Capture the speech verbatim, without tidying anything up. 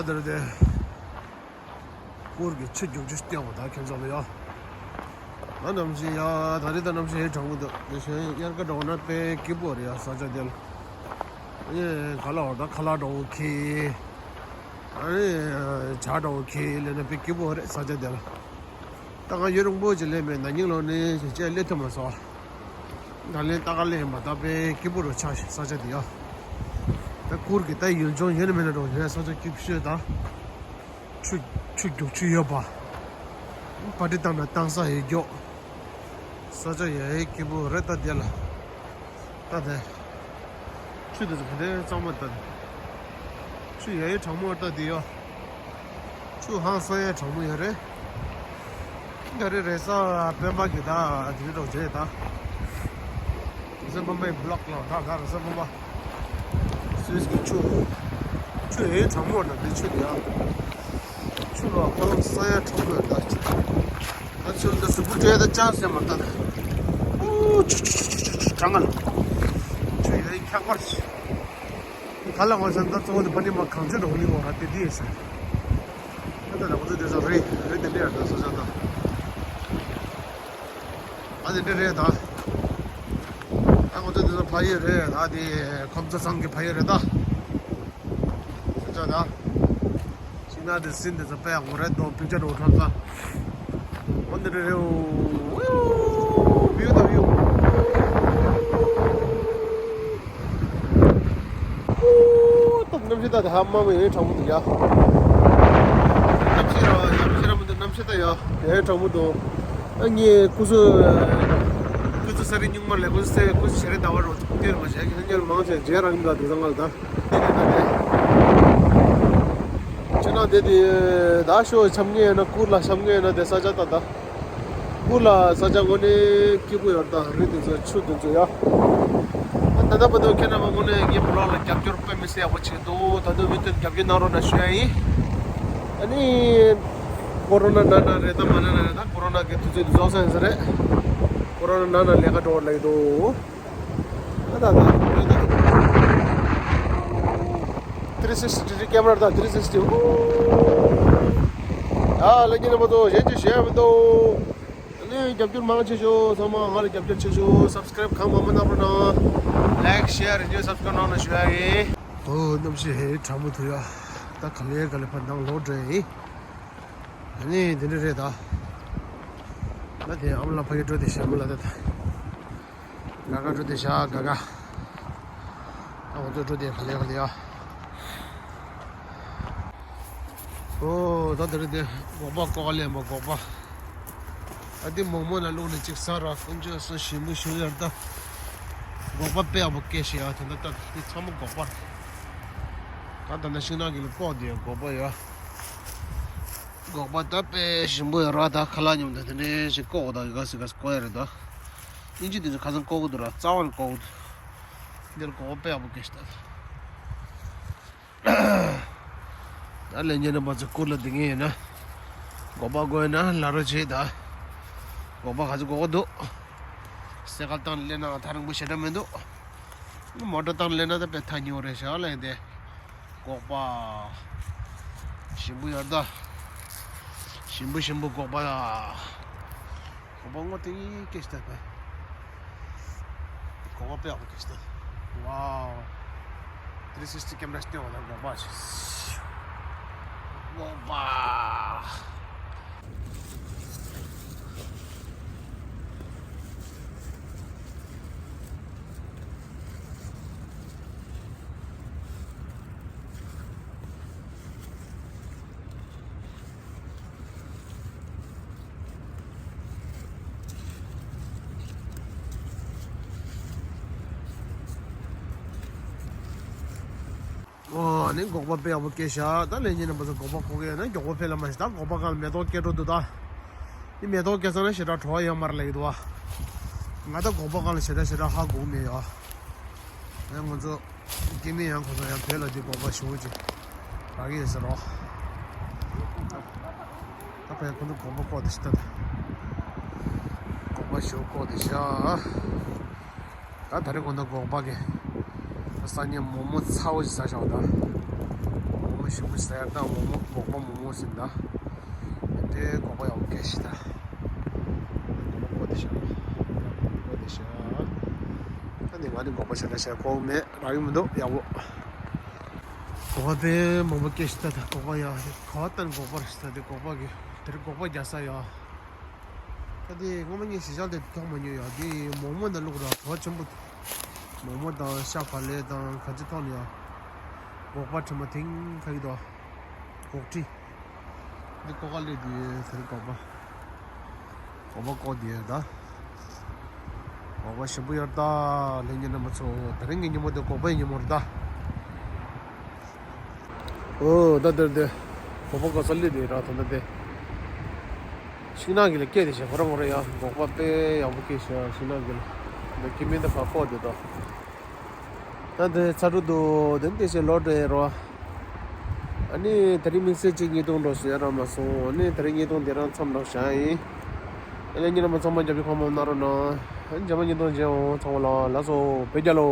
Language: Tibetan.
འདིར་དེ། གུར་གྱི་ཆུ་རྒྱུག་ཆུ་སྟེང་བ་ད་ཁྱེད་ཚོ་ལ་ཡོད། ད་གནམ་གཤིས་ཡ་ད་རེས་ད་གནམ་གཤིས་ཧེ་གྲང་མོ་འདུག་དེ་བཞིན་དབྱར་ཁ་འགྲོ་ན་དཔེ་སྐྱིད་པོ་རེད་ཡ་ས་ཆ་དེ་ལ། ཨེ་ག་ལ་བར་ད་ཁ་ལག་འདྲ་བོ་ཁྱེར། ཨ་ནི་ཇ་འདྲ་བོ་ཁྱེར་ལས་ན་དཔེ་སྐྱིད་པོ་རེད་ས་ཆ་དེ་ལ། ད་ང་ཡུན་རིང་པོ་ཅིག་སླེབས་མེད་ན་ནིང་ལོ་ནས་ཅེས་སླེབས་ཐུབ་མ་སོང་། ད་ལན་ལྟ་ག་ལེན་མ་ད་དཔེ་སྐྱིད་པོ་རུ་ཆགས་ཤིག་ས་ཆ་དེ་ཡ། ད་གུར་གྱི་ད་ཡུལ་ལྗོངས་ཡོད་ན་མེད་ན་འགྲོ་ཡོད་ས་ཆ་སྐྱིད་ཤོས་ད། ཆུ་ཆུ་རྒྱུག་ཆུ་ཡོད་པ། པ་ཏི་བཏང་ན་བཏང་ས་ཡོད་མགྱོགས། ས་ཆ་ཡ་ཡི་སྐྱིད་པོ་རེད་ད་དེ་ལ། ད་དེ། ཆུ་དེ་ཚོ་ག་འདྲའི་གཙང་མ་ལྟ་དེ། ཆུ་ཡ་ཡི་གྲང་མོ་ལྟ་དེ་ཡོད། ཆུ་ཧང་སང་ཡ་གྲང་མོ་ཡོད་རེད། ད་རེས་རེས་གཟའ་སྤེན་པ་གི་ད་དེ་འདྲ་རེད་ད། རེས་གཟའ་སྤེན་པའི་བི་ལོག་ལ་ད་ད་རེས་གཟའ་སྤེན་པ། སུད་སི་གི་ཆུ། ཆུ་ཡ་ཡི་གྲང་མོ་ལྟ་དེ་ཆུ་དེ་ཡ། ཆུ་ལ་ཧང་སང་ཡ་གྲང་མོ་ཡོད་ད། ད་ཆུ་འདི་གཟུགས་པོ་བཀྲུས་ད་ཅང་སེམས་མ་ལྟ་ད། ཨུ་ཆུ་ཆུ་ཆུ་ཆུ་ཆུ་གྲང་ང་ལ། ཆུ་ཡ་ཡི་ཁྱག་པར་ཆུ། ད་ལ་ང་སེམས་ད་གཙོ་བོ་འདི་ཕ་ནི་མ་གང་ཆུ་འགྲོ་ནི་འོ་ར་དེ་དེ་ཡིན་ཟེར། ད་ད་ལ་ང་ཚོ་དེ་ཚོ་རེད་རེད་དེ་འདྲ་ཡར་ད་སོ་ས་ད། ཨ་དེ་འདྲ་རེད་ད། ད་ང་ཚོ་དེ་ཚོ་ཕ་ཡུལ་རེད་ད་དེ་ཁོམ་ཚོ་ཚང་གི་ཕ་ཡུལ་རེད་ད། ས་ཆ་ད། ཤིང་ནགས་དེ་སྲིན་དེ་ཚོ་དཔེ་ཡག་པོ་རེད་དོ། པིག་ཅར་འདྲ་བོ་འཁྲབ་ས། འོ་འདི་འདྲ་རེད་འོ། ཝིའུ་ད་ཝིའུ། ཨུ་ད་གནམ་གཤིས་ད་དེ་ཧ་མ་མ་ཡོད་གྲང་མོ་འདུག་ཡ། གནམ་གཤིས་ར་ཡ་གནམ་གཤིས་ར་མི་འདུག་གནམ་གཤིས་ད་ཡ་ཡོད་གྲང་མོ་འདུག་ཨ་ངས་སྐུ་གཟུགས་སྐུ་གཟུགས་ས་རི་སྨྱུག་མ་ལས་སྐུ་གཟུགས་སེ་སྐུ་གཟུགས་ཞེ་རེ་ཟླ་བ་རུ་སྟེར་མ་བྱས་ཀྱི་ནི་མང་ཆེ་རྗེས་རང་ཡིན་ལ་དེ་ཚང་ལ་ད། ཁྱེད་རང་དེ་དེ་ད་ཤོ་འཆམ་ངེས་ཡོད་ན་གུར་ལ་འཆམ་ངེས་ཡོད་ན་དེ་ས་ཆ་ད་ད། གུར་ལ་ས་ཆ་དངོས་གནས་སྐྱིད་པོ་ཡོད་ད་རི་དེ་ཚོ་ཆུ་དེ་ཚོ་ཡ། ད་ད་བར་དུ་ཁྱེད་རྣམ་པ་དངོས་གནས་ངའི་བི་ལོག་ལ་རྒྱབ་སྐྱོར་དཔེ་མི་སྲིད་ཡག་པོ་བྱས་འདུག་ད་དུང་མུ་མཐུད་རྒྱབ་སྐྱོར་གནང་རོགས་གནང་ཞུ་ཡ་ཡིན། ཨ་ནི། ཀོ་རོ་ན་ན་ན་རེད་ད་མ་ན་ན་རེད་ད་ཀོ་རོ་ན་གི་དུས་ཚོད་དུ་རྫོགས་ས་ཡིན་ས་རེད། ཀོ་རོ་ན་ན་ན་ལས་ཀ་འགྲོ་བར་ལ་ཡི་འདུག་ད་ད་ད། ཐི་རི་སིག་སི་ཊི་ཀེ་མ་ར་ད་ཐི་རི་སིག་སི་ཊི། ཡ་ལེགས་ཉེས་རྣམ་པ་ཚོ་གཞན་གྱིས་བཤད་མི་འདུག་ཨ་ནི་རྒྱབ་སྐྱོར་མང་ཆེ་ཤོས་ཚང་མ་ང་ལ་རྒྱབ་སྐྱོར་ཆེ་ཤོས་སབ་སི་ཀ་རེབ་གང་མང་མང་གནང་རོགས་གནང་། ལའིཀ་ཤེར་རེ་ཉོས་སབ་སི་ཀ་རེབ་གནང་ན་ཞུ་ཡ་ཡིན། ཨོ་གནམ་གཤིས་ཧེ་གྲང་མོ་ཐུག་ཡ། ད་ག་ལེ་ག་ལེ་ཕར་ནང་ལོག་འགྲོ་ཡ་ཡིན། ཨ་ནི་འདི་འདྲ་རེད་ད། ད་དེ་ཨ་མ་ལགས་ཕ་གི་འགྲོ་དེ་ཤ་མ་ལ་ད་ད། ག་ག་འགྲོ་དེ་ཤ་ག་ག་ཨ་ང་ཚོ་འགྲོ་དེ་ག་ལེ་ག་ལེ་ཡ། ཨོ་ད་དེ་རེད་དེ་སྒོག་པ་ཀོ་ག་ལེ་མ་སྒོག་པ། ཨ་དེ་མོག་མོག་ལ་བླུགས་ནས་ཅིག་ཟ་ར་དཀོན་མཆོག་གསུམ་ཞིམ་པོ་ཞིམ་ཡར་ད། སྒོག་པ་དཔེ་ཡག་པོ་སྐྱེས་ཤི་ཡ་ད་ད་ད་དེ་ཚང་མ་སྒོག་པ་རེད། ད་ད་ན་ཤིང་ནགས་ཀྱི་ལ་ཀོག་དེ་ཡ་སྒོག་པ་ཡ། སྒོག་པ་ད་དཔེ་ཞིམ་པོ་ཡོད་ར་ད་ཁ་ལག་མཉམ་དུ་དེ་འདྲའི་ཞིག་བཀོག་ད་ག་སི་ག་སི་བཀོག་ཡ་རེད་ད། ཨིན་ཇི་དེ་ཚོ་ཁ་སང་བཀོག་གི་འདུག་ར་རྩ་བ་ནས་བཀོག་གི་འདུག་འདིར་སྒོག་པ་དཔེ་ཡག་པོ་སྐྱེས་ཤི་ད། ད་ལས་ཉེ་ན་མ་ཚོ་གུར་ལ་འདི་ངེས་ཡིན་ན། སྒོག་པ་དགོས་ན་ལ་རོ་བྱེད་ད། སྒོག་པ་ག་ཚོད་དགོས་ཀྱི་འདུག་སེ་ཀལ་བཏང་ནས་སླེབས་ན་ཐག་རིང་པོ་ཞེ་དྲག་མི་འདུག་མོ་ཊ་བཏང་ནས་སླེབས་ན་ད་དཔེ་ཐག་ཉེ་བོ་རེད་ཤག་ལ་ཡིན་ཏེ། སྒོག་པ། ཞིམ་པོ་ཡོད་ད། ཞིམ་པོ་ཞིམ་པོ་སྒོག་པ། སྒོག་པ་སྔོ་ཏིང་ཏིང་སྐྱེས་ཤི་ད་པས། སྒོག་པ་དཔེ་ཡག་པོ་སྐྱེས་ཤི་ད། ཝའོ། ཐི་རི་སིག་སི་ཊི་ཀེ་མ་ར་སྟེང་བ་ད་སྒོག་པ་ཆེ། སྒོག་པ། ཨོ་ནི་སྒོག་པ་དཔེ་ཡག་པོ་སྐྱེས་ཤག་ད་ལས་ཉིན་ནས་མ་ཚོ་སྒོག་པ་བཀོག་གི་ཡོད་ན་མགྱོགས་པོ་ཕེབས་ལ་མ་ཤི་ད་སྒོག་པ་སྒང་ལ་མེ་ཏོག་སྐྱེ་འགྲོ་འདུག་ད། ནི་མེ་ཏོག་སྐྱེ་ཚར་ན་ཞེ་དྲག་བྲོ་བ་ཡོད་མ་རེད་ལབ་ཀྱི་འདུག་བ། ང་ད་སྒོག་པ་སྒང་ལ་ཞེ་དྲག་ཞེ་དྲག་ཧ་གོ་གི་མེད་ཡ། ཡང་ང་ཚོ་སྐྱེ་དམན་ཡང་ཁོ་ཚོ་ཡང་བོད་ལ་འདི་སྒོག་པ་ཞེ་པོ་ཅིག་རག་གི་ཡོད་ཟེར་རོ། ད་ཕ་ཡང་ཁོ་ཚོ་སྒོག་པ་བཀོག་དེ་ཤི་ད། སྒོག་པ་ཞེ་པོ་བཀོག་དེ་ཤི། ད་ད་རེས་ཁོ་ཚོ་སྒོག་པ་གི་སང་ཉིན་མོག་མོག་ཚ་པོ་ཞིག་ཟ་བཞག་ད། མོག་མོག་ ཞིམ་པོ་ཟ་ཡ་ད་མོག་མོག་སྒོག་པ་མོག་མོག་ཟིན་ད། དེ་སྒོག་པ་ཡག་པོ་སྐྱེས་ཤི་ད། སྒོག་པ་བཀོག་དེ་ཤ། སྒོག་པ་བཀོག་དེ་ཤ། ད་ནི་ང་ནི་སྒོག་པ་ཤ་ད་ཤ་སྒོག་མེད་རག་གི་མི་འདུག་ཡག་པོ། སྒོག་པ་དཔེ་མང་པོ་སྐྱེས་ཤི་ད། ད་སྒོག་པ་ཡ་ག་བ་ལྟར་སྒོག་པ་རེད་ཤི་ད། དེ་སྒོག་པ་གི་དེར་སྒོག་པ་རྒྱག་ས་ཡ། ད་དེ་སྔོན་མ་ངས་ཞི་ཞང་དེ་ཐོག་མ་ཉོས་ཡ། དེ་མོག་མོག་ནང་བླུགས་ར་ག་བ་ཆེན་པོ། མོག་མོག་དང་ཤ་བག་ལེབ་དང་ག་ཅི་ཐོག་ནས་ཡ། སྒོག་པ་དྲི་མ་དེང་ག་ཡི་དོ། སྒོག་དྲི། འདི་ཀོ་ཀ་ལི་དེ་ཟེར་སྒོག་པ། སྒོག་པ་བཀོག་དེ་ད། སྒོག་པ་ཞིམ་པོ་ཡོད་ད། ལྷན་རྒྱས་རྣམ་པ་ཚོ། དེ་རིང་གི་ཉིན་མོ་དེ་སྒོག་པའི་ཉིན་མོ་རེད་ད། ཨོ་ད་དེར་དེ། སྒོག་པ་ག་ས་ལི་དེ་ར་ད་ད་དེ། ཤིང་ནགས་གི་ལ་སྐད་དེ་བྱས་ཁོ་རང་ཁོ་རང་ཡ་སྒོག་པ་དཔེ་ཡག་པོ་སྐྱེས་ཤག་ཤིང་ནགས་གི་ལ། འདི་ཁྱིམ་མི་འདི་ཁ་བཀོག་དེ་ད། ད་འདི་ཚ་དྲོད་དུ་དེ་འདི་ཞེ་ལོ་འདྲེ་རོ། ཨ་ནི་དེ་རིང་དམིགས་བསལ་གཅིག་བརྙན་ཐུང་འགྲོ་ཞུ་ཡ་རག་མ་སོང་། ཨ་ནི་དེ་རིང་བརྙན་ཐུང་འདི་རང་མཚམས་འགྲོ་བཞག་ཡིན། ཨ་ལེ་ཉིན་རྣམ་པ་ཚང་མ་རྒྱབ་སྐྱོར་གང་མང་གནང་རོགས་གནང་། ཨ་ནི་རྗེས་མ་བརྙན་ཐུང་མཇལ་འོང་། ཚང་མ་ལ་ལགས་སོ། བོད་རྒྱལ་ལོ།